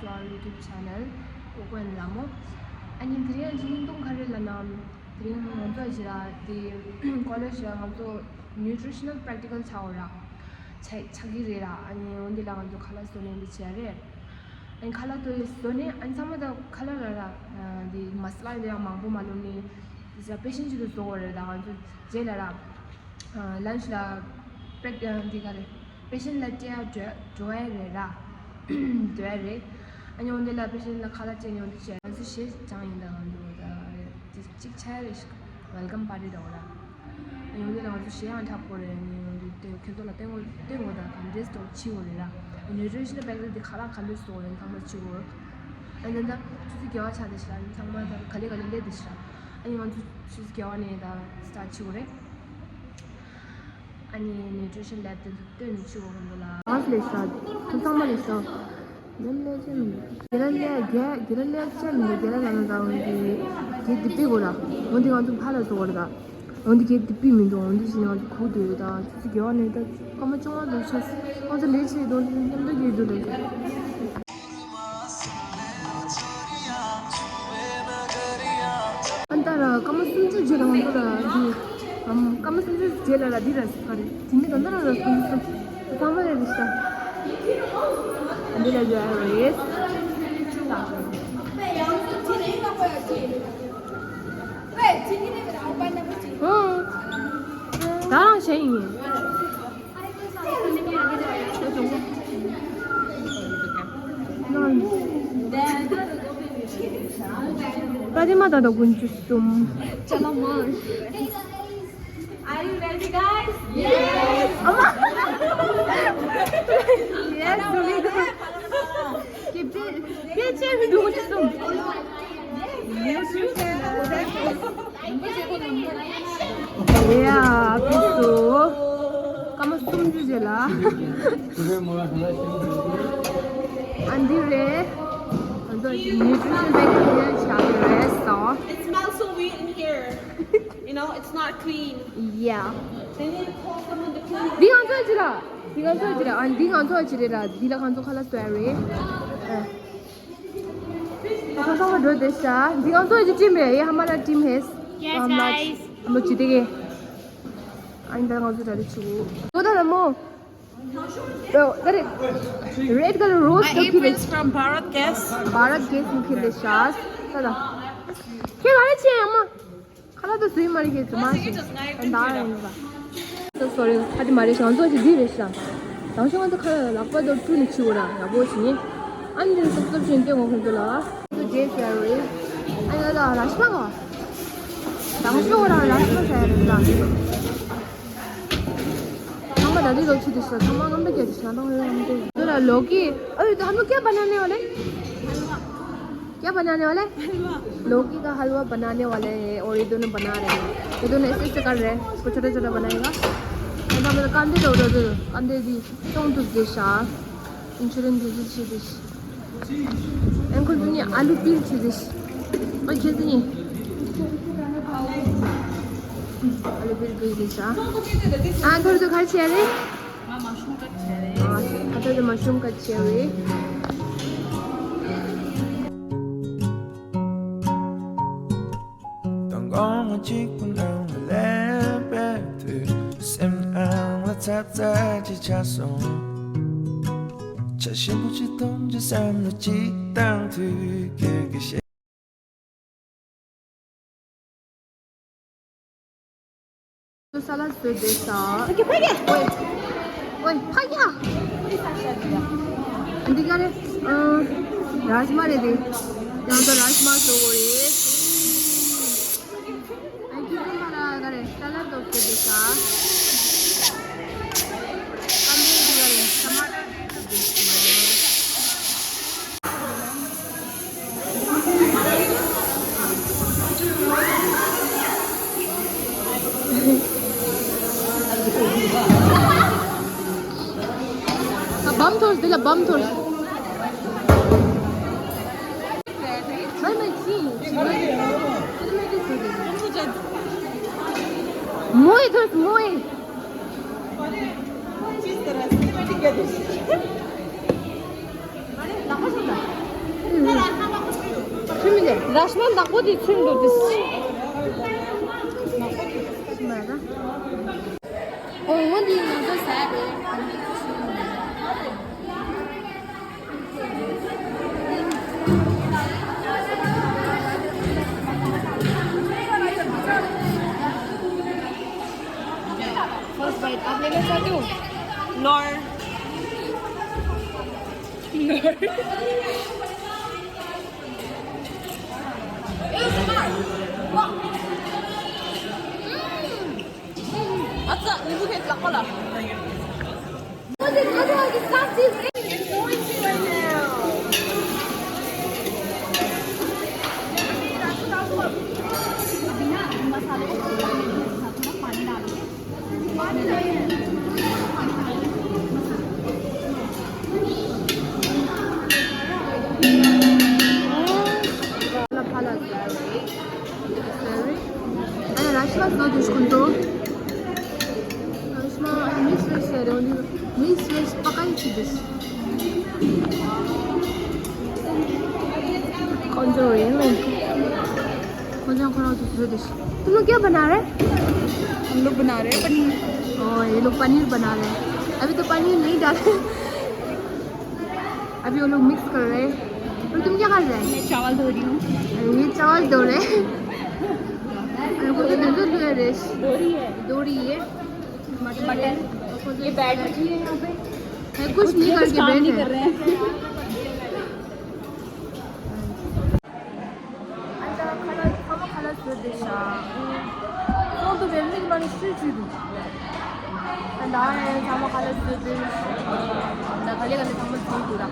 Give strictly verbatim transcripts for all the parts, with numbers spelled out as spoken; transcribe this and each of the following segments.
to our YouTube channel. ཨོ་ཀོན་ལ་མོ། ཨ་ནི་དེ་རིང་ཅིག་བརྙན་ཐུང་ག་རེ་ལབ་ན། དེ་རིང་ང་ཚོ་ཅི་ར་དེ་ཀོ་ལེཇ་ལ་ང་ཚོ་nutritional practical ཆགས་ཡོད་ར། ཆགས་ཆགས་ཀྱི་རེད་ར། ཨ་ནི་འོན་ཏེ་ལ་ང་ཚོ་ཁ་ལག་བཟོ་ནས་འདི་བྱས་རེད། ཨ་ནི་ཁ་ལག་དེ་བཟོ་ནས་ཨ་ནི་ཚང་མ་ད་ཁ་ལག་ལ་ར་དེ་མ་སི་ལ་འདི་ཡང་མང་པོ་མ་བླུགས་ནས་དེ་ས་པེ་ཤན་ཅིག་ཏུ་བཟོ་དགོས་རེད། ད་ང་ཚོ་རྗེས་ལ་ར། ལན་ཆི་ལ་པེག་འདི་ག་རེ་པེ་ཤན་ལ་སྤྲད་ཡ་འགྲོ་འགྲོ་ཡ་རེད་ར། འགྲོ་ཡ་རེད། ཨ་ནི་འོན་ཏེ་ལ་པེ་ཤན་ལ་ཁ་ལག་སྤྲད་ནས་འོན་ཏེ་བྱས་ང་ཚོ་གཞས་སྦྱངས་ཡིན། ད་ང་ཚོ་ད་དེ་གཅིག་ཆགས་ཡ་རེད་ཤག welcome party འདྲ་བོ་ར། ཨ་ནི་འོན་ཏེ་ལ་ང་ཚོ་གཞས་ཡང་འཁྲབ་དགོས་རེད། ཨ་ནི་འོན་ཏེ་དེ་ཁྱོད་ཚོ་ལ་སྟོན་དགོས་སྟོན་དགོས། ད་ག་འདྲས་སྟོན་བྱེད་དགོས་རེད་ར། ཨ་ནི་nutritional package འདི་ཁ་ལག་ག་འདྲས་བཟོ་དགོས་རེད་ཚང་མ་བྱེད་དགོས། ཨ་ནི་ད་ཆུ་ཚོད་བརྒྱད་པ་ཆགས་བསྡད་ཤག་ཨ་ནི་ཚང་མ་ད་ག་ལེ་ག་ལེ་སླེབས་བསྡད་ཤག་ཨ་ནི་ང་ཚོ་ཆུ་ཚོད་བརྒྱད་པ་ནས་ད་start བྱེད་དགོས་རེད། ཨ་ནི་nutrition lab དེ་ཚོ་སྟོན་ནས་ཆུ་བོ་ཧོན་དུ་ལ། ང་ལས་ཤ། ཁོ་ཚང་མ་ལས་ཤ། ཉམས་ལས་ཅན། གེ་ར་ལས་རྒྱ་གེ་ར་ལས་ཅན་མི་གེ་ར་ལ་ན་ད་འོན་ཏེ་གེ་དི་པི་གོ་ར། འོན་ཏེ་ང་ཚོ་ཕ་ལ་སོ་གོ་ར་ད། འོན་ཏེ་གེ་དི་པི་མི་འདུག་འོན་ཏེ་ཞིག་ང་ཚོ་ཁུག་དུ་ཡོད་ད། ཆུ་ཚོད་བརྒྱད་པ་ནས་ད་སྐར་མ་བཅོ་ལྔ་འདུག་ཆ། ང་ཚོ་ལས་བྱེད་དོན་མཉམ་དུ་ཡོད་དུ་རེད། ཨན་ཏ་ར་སྐར་མ་སུམ་ཅུ་རྗེས་ལ་ང་ཚོ་ལ་འདི། ཨམ་སྐར་མ་སུམ་ཅུ་རྗེས་ལ་ར་འདི་ར་ས་རེད། དེ་མི་ད་ན་ར་ར་སུམ་ཅུ་སུམ་ཚང་མ་རེད་རེད་ཤག་འདི་ལ་ཡོད་རེད། ད་རང་བྱས་ཡིན། པ་ཏི་མ་ད་ད་དགུན་ཆུ་གསུམ། Are you ready, guys? Yes. Yes, we do. Keep it. Keep it. ཡ། ཕེབས་སོང་། སྐར་མ་སུམ་ཅུ་རྗེས་ལ། ཨ་འདི་རེད། ང་ཚོ་nutrition package ཆགས་ཀྱི་རེད་སོ། It smells so weird in here. You know, it's not clean. Yeah. They need to call someone to clean. འདི་ང་ཚོ་ཅི་ར། འདི་ང་ཚོ་ཅི་ར། ཨ་འདི་ང་ཚོ་ཅི་རེད་ར། འདི་ལ་ང་ཚོ་ཁ་ལག་བཟོ་ཡ་རེད། ཨ། ཁ་ཁ་བ་འགྲོ་དེ་ཤ། འདི་ང་ཚོ་ཅི་ཊིམ་རེད། ཡེ་ཧ་མ་ར་ཊིམ་ཧེ། Yes, guys. ཨ་མ་ཅི་དེ་གེ། ཨ་འདི་ང་ཚོ་ད་རེ་ཆུ། དོ་ད་ལ་མོ། དོ་ད་རེ། Red color rose. My apron's from Bharat Gas. Bharat Gas ནས་ཁྱེར་དེ་ཤ། ད་ད། ཁྱེད་ག་རེ་བྱེད་ཡ་མ། ཁ་ལག་ཏུ་སུའི་མ་རེད་ཁྱེད་ཚོ་མ་ཤེས། ཨ་འདའ་ཡོང་ག། So sorry. ཨ་དེ་མ་རེད་ཤང་ཚོ་ཞིག་འདི་རེད་ཤང་། དང་ཤོང་ཚོ་ཁ་ལག་པ་དོ་བཀྲུས་ནས་ཕྱི་འོ་ར་ཡག་པོ་ཞིག་ཉེ། ཨ་འདི་སོབ་སོབ་ཞིག་སྟེ་འོ་ཁོང་ཚོ་ལ། ཚོ་རྗེས་ཟེར་རེད། ཨ་ཡ་ད་ར་ཤི་མ་གོ། དང་ཤོང་འོ་ར་ར་ཤི་མ་ཟེར་རེད་ད། ཚང་མ་ད་འདི་ལོ་ཆུ་དེ་ཤ་ཚང་མ་རྔམ་པ་རྒྱག་དེ་ཤ་དང་རེད་རྔམ་དེ། དོ་ལ་ལོ་ཀི། ཨ་ཡོད་ད་ཧ་ལོ་ཀི་པ་ན་ནེ་ཝ་ལེ། क्या बनाने वाला है? हलवा। लौकी का हलवा बनाने वाले हैं और ये दोनों बना रहे हैं। ये दोनों ऐसे ऐसे कर रहे हैं, इसको छोटा छोटा बनाएगा। मतलब कांदे दो, दो, दो, कांदे दी, चोंग टूट गए शा। इंश्योरेंस दी, दी, दी, दी। एंकल दुनिया आलू पील ची दी। ओए, खेल दुनिया। आलू पील पील दी शा। हाँ, थोड़ी तो खाई चाहिए रे। ང་མ་ཤུམ་ཀ་ཆེ་རེད། ཨ་ད་དེ་མ་ཤུམ་ཀ་ཆེ་རེད། དང་གོང་མ་གཅིག་པུ་ནང་ལ་ལན་པའི་དུས། སེམས་ཨང་ལ་ཚ་ཚ་ཅིག་ཆགས་སོང་། ཆ་ཞིམ་པོ་ཅིག་གཏོང་རྒྱུ་བསམ་བློ་ཅིག་བཏང་དུས་ཁྱོད་ཀྱི་ཤེས། ས་ལ་བཟོས་བསྡད་ས། ཕ་གི་ཕ་གི། ཨོའི། ཨོའི་ཕ་གི་ཨ། འདི་ག་རེ། ཨ། རཱཇ་མ་རེད་དེ། ཡང་ད་རཱཇ་མ་བཟོ་དགོས་རེད། ཨ་ཁྱི་ཁྱི་མ་ལ་ག་རེ་ས་ལ་བཟོས་བསྡད་ས། ཨ་འདི་ག་རེ་ཊ་མ་ཊར་རེད་བཟོས་བསྡད་ས། ཨ་བམ་ཐོར་འདི་ལ་བམ་ཐོར། མོའི་ཐོར་མོའི། अरे, लगा सुना। ཚུལ་མི་འདུག་རཱཇ་མ་ནག་པོ་དེ་ཚུལ་མི་འདུག་དེ། ཨོ་འོ་འདི་ང་ཚོ་ཟ་རེད། First bite आप लेना चाहते हो? Lol. Lol. 음. 음. 아싸, 이거 괜찮아. ཕ་ལ་ཟ་རེད། ཟ་རེད། ཨ་ནི་རཱཇ་མ་བཟོ་དུས་ཁོང་ཚོ། རཱཇ་མ་ཨ་ནི་མིག་སི་བེཇ་ཟེར་རེད། འོ་ནི་མིག་སི་བེཇ་པ་ཀ་ཡི་ཅི་དུས། ཁོང་ཚོ་ཡིན་ལ། ཁོང་ཚོ་ཁོ་རང་ཚོ་བཟོས་དུས། तुम लोग क्या बना रहे? हम लोग बना रहे हैं पनीर। ओ, ये लोग पनीर बना रहे हैं। अभी तो पनीर नहीं डाले। अभी वो लोग मिक्स कर रहे हैं। और तुम क्या कर रहे हैं? मैं चावल धो रही हूँ। अरे, ये चावल धो रहे हैं। अरे, वो तो धो रहे हैं। धो रही है। धो रही है। मटन। ये बैठ रही है यहाँ पे। है, कुछ नहीं कुछ करके काम बैठे नहीं हैं। कर रहे हैं। ཨ་ད་ཁ་ལག་ཚང་མ་ཁ་ལག་བཟོས་བསྡད་ཤག་ཚོགས་འདུ་བའི་མིག་མ་ནི་ཤུལ་ཅིག་འདུག་ཨ་ད་ཚང་མ་ཁ་ལག་བཟོས་བསྡད་ཤག་ད་ག་ལེ་ག་ལེ་ཚང་མ་བཟོས་འདུག་ད་འདི་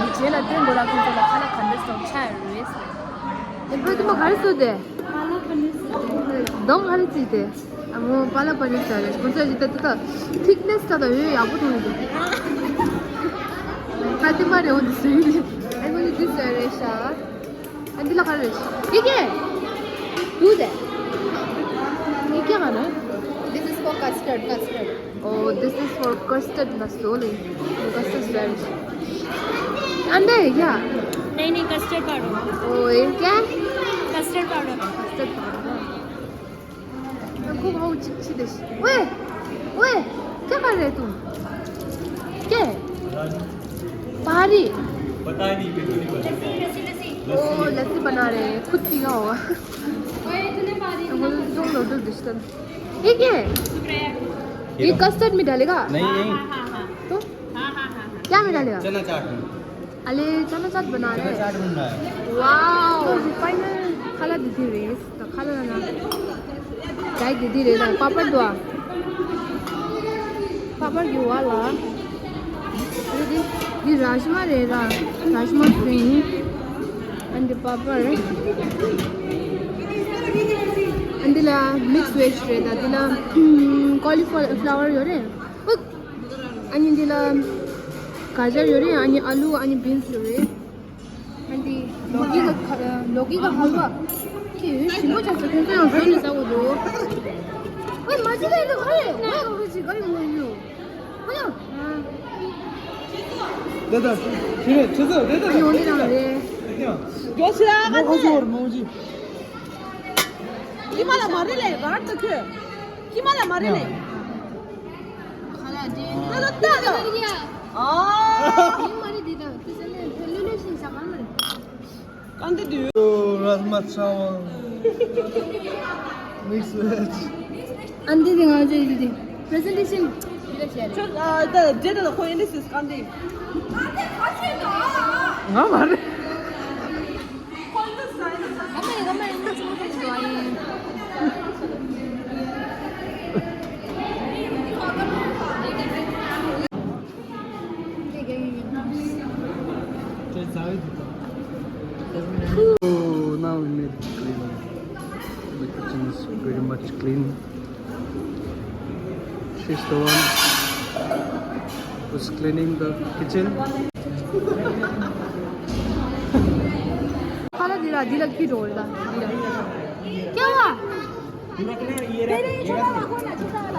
རྗེས་ལ་སྟོན་དགོས་ལ། ཁོང་ཚོ་ལ་ཁ་ལག་ག་འདྲ་བཟོ་ཆ་རེད། ཨེ་བོད་དུ་མ་ག་རེ་བཟོས་བསྡད། གདོང་ག་རེ་བརྩིས་ཏེ། ཨ་མོ་པ་ལ་པ་ནི་ཟེར་རེད། ཁོང་ཚོས་ཇི་ལྟར་ཏུ་ད་ཐིག་ནེ་སི་ད་ད་ཡོད་ཡག་པོ་མཐོང་གི་འདུག་ད་ཐིག་མ་རེད། འོ་འདི་ཟེར་གི་རེད། ཨ་ཁོང་ཚོས་འདི་ཟེར་རེད་ཤག་ཨ་འདི་ལ་ག་རེ་རེད། ཡི་གེ་དུ་དེ་ཡི་གེ་ག་ན། This is for custard, custard. Oh, this is for custard ལ་སོ་ལེ། Custard ཟེར་རེད། ཨ་འདི་ཡ། नहीं नहीं, कस्टर्ड पाउडर। ओ ये क्या है? Custard powder. Custard powder. हमको वो चिक चिक दे। ओए, ओए, क्या कर रहे तुम? क्या है? पारी। पता ही नहीं, मेरे को नहीं पता। ओ, लस्सी बना रहे हैं, खुद पिया होगा। हमको तो तुम लोग तो डिस्टर्ब। ये क्या है? ये कस्टर्ड में डालेगा? नहीं, नहीं। तो? क्या में डालेगा? चना चाट में। अले चना चाट बना रहे हैं। चना चाट बन रहा है। वाओ। फाइनल खाला दीदी रेस तो खाला ना। गाय दीदी रे ना पापड़ दुआ। पापड़ की वाला। दीदी, दी राजमा रे रा। Rajma green. And the papad. And the ला मिक्स वेज रे दा दिला कॉलीफ्लावर यो रे। अनि दिला गाजर यो रे, अनि आलु, अनि बिन्स यो रे। अनि लौकी का ख- लौकी का हलवा। के शिमला चाट तो क्यों तो हम नहीं जाओ दो। ओए मजे तो इधर खा ले। मैं वो जी गई हूँ यो। हो ना? दादा, फिर चलो दादा। अनि होने ना रे। क्या? जो से आ गए। वो और मौजी। कि मला मारे ले, गाड तो क्यों? कि मला मारे ले। खाला जी। खाला दादा। आ। ये मारे दीदा। तुझे ले, ले, ले, ले, ले, ले। कांदे दियो। राजमा चावल। Mix veg. कांदे दियो, जो दीदी। प्रेजेंटेशन। चल, आ, द, जेदा द खोई नहीं सिस कांदे। ना मारे। Oh, now we made it clean. The kitchen is very much clean. She's the one who's cleaning the kitchen. खाला दिला, दिला की डोर दा, दिला। क्या हुआ? तेरे छोटा वाला, छोटा वाला।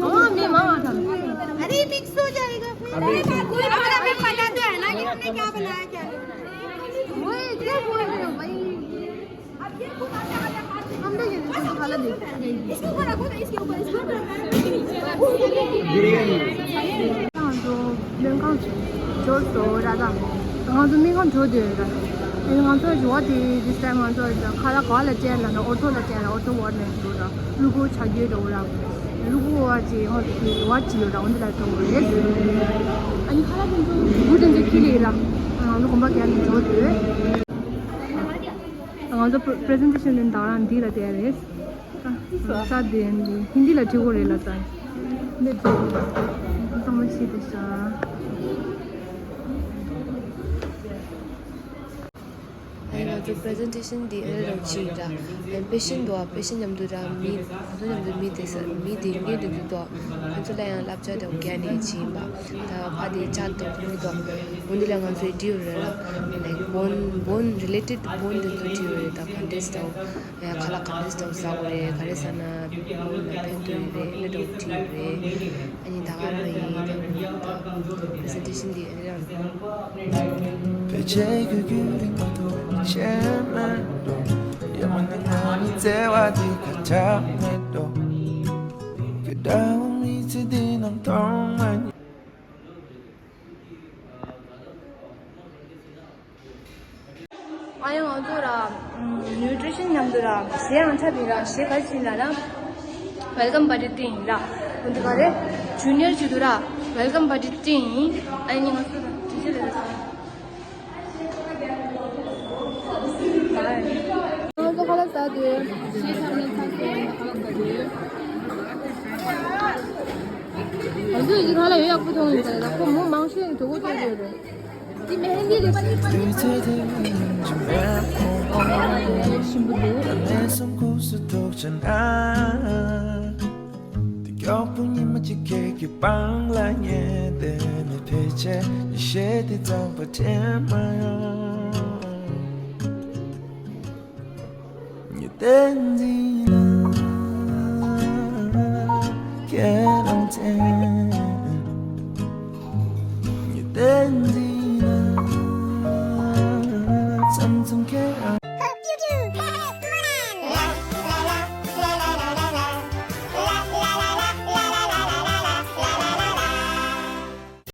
हाँ, मैं मामा था। अरे, मिक्स हो जाएगा फिर। अरे, पूरा, पूरा फिर पता तो है ना कि हमने क्या बनाया, क्या नहीं बनाया। ओए, क्या बोल रहे हो भाई? हम तो ये, इसको खा लो, देख। इसको खा रखो ना, इसके ऊपर, इसके ऊपर। ང་ཚོ་སྨན་ཁང་འབྱོར་སོང་ར། ད་ང་ཚོ་སྨན་ཁང་འབྱོར་དུས་ར། ཨ་ནི་ང་ཚོ་འབྱོར་བ་དེ་this time ང་ཚོ་ཁ་ལག་ག་ལ་སྤྲད་ལ་ན། ཨོ་ཊོ་ལ་སྤྲད་ལ། ཨོ་ཊོ་ཝར་ནས་འགྲོ་ར། གློ་བུར་ཆ་རྒྱུས་འགྲོ་ར། གློ་བུར་བ་ཅིག་ཧོ་ཝར་ཅིག་ཡོད་ར། འོ་འདི་ལ་འགྲོ་དགོས་རེད། ཨ་ནི་ཁ་ལག་དེ་ཚོ་འབུ་དེ་ཚོ་ཁྱི་ལས་ར། ང་ཚོ་གོམ་པ་རྒྱག་ནས་འགྲོ་དུས། ང་ཚོ་པི་རི་ཛེན་ཊེ་ཤན་དེ་ད་རང་འདི་ལ་བསྡད་རེད། ས་དེ་ཧིན་དི་ལ་བྲིས་དགོས་རེད་ལ་ད། འདི་ཚང་མ་ཤེས་བསྡད་ཤག་ཨ་ནི་ང་ཚོ་པི་རི་ཛེན་ཊེ་ཤན་འདི་ཨེ་རང་བྱས་ཡིན་ར། ཨ་ནི་པེ་ཤེན་འདུག་ཨ། པེ་ཤེན་མཉམ་དུ་ར། མི་ང་ཚོ་མཉམ་དུ་མི་དེ་ས་མི་དེ་ངེད་དེ་འདུག་དོ། ཁོ་ཚོ་ལ་ཡང་བསླབ་བྱ་དང་རྒྱ་ནས་བྱས་ཡིན་པ། ད་ཕ་དེ་ལྕགས་དང་ཁོ་མི་དོ། འོ་འདི་ལ་ང་ཚོའི་བྲིས་ཡོད་རེད་ར། ལའིཀ་བོན་བོན་རི་ལེ་ཊེཌ་བོན་དེ་ཚོ་བྲིས་ཡོད་རེད། ད་ག་འདྲས་དང་། ཡ་ཁ་ལག་ག་འདྲས་དང་ཟ་དགོས་རེད། ག་རེ་ཟ་ན་ཕན་ཐོགས་ཡོད་རེད། ཨེ་འདྲ་བོ་བྲིས་ཡོད་རེད། ཨ་ནི་ད་ག་རང་ཡིན། ད་པི་རི་ཛེན་ཊེ་ཤན་འདི་ཨེ་རང་རེད། ཕལ་ཆེར་རྒྱུན་རིང་པོ་ཐུག་ཆད་མེད་འགྲོ། ཡ་མ་ན་ང་ནི་བརྩེ་བ་འདི་ཁ་ཆག་མེད་འགྲོ། ཁྱོད་འདྲ་བོ་མི་ཚེ་འདི་ནང་མཐོང་མ་མྱོང་། ཨ་ཡང་ང་ཚོ་ར་ནིའུ་ཊི་རི་ཤན་མཉམ་དུ་ར་གཞས་ཡང་འཁྲབ་ཡིན་ར། གཞས་ག་རེ་ཡིན་ལབ་ན། ཝེལ་ཀམ་པར་ཊི་བཏིང་ཡིན་ར། འོ་འདི་ག་རེ་ཇུ་ནི་ཡར་བྱེད་དུས་ར་ཝེལ་ཀམ་པར་ཊི་བཏིང་ཡིན། ཨ་ནི་ང་ཚོ་ར་དྲི་ཆ་ལས་ར། ང་ཚོ་ཁ་ལག་ཟ་དུས་གཞས་འཁྲབ་ནས་ཚར་སོང་། ཁ་ལག་ཟ་དུས། ང་ཚོ་ཡི་ཁ་ལག་ཡོད་ཡག་པོ་མཐོང་ཡོད་ཟེར་ལ། ཁོ་མོ་མང་ཤོས་གྲོད་ཁོག་ལྟོགས་ཡོད་རེད། འདི་མེ་ཧན་དི་རེད་པ། ཞིམ་པོ་འདུག་མགྱོགས་པོ་ཉི་མ་གཅིག་ཁྱེད་ཀྱི་པང་ལ་ཉལ་བསྡད་ནས། ཕལ་ཆེར་ཉིན་ཤས་དེ་གཙང་པ་དྲན་མ་ཡོང་། ཉི་ཟླ་འཛིན་ལ་ཁྱེད་རང་མཚན། ཉི་ཟླ་འཛིན།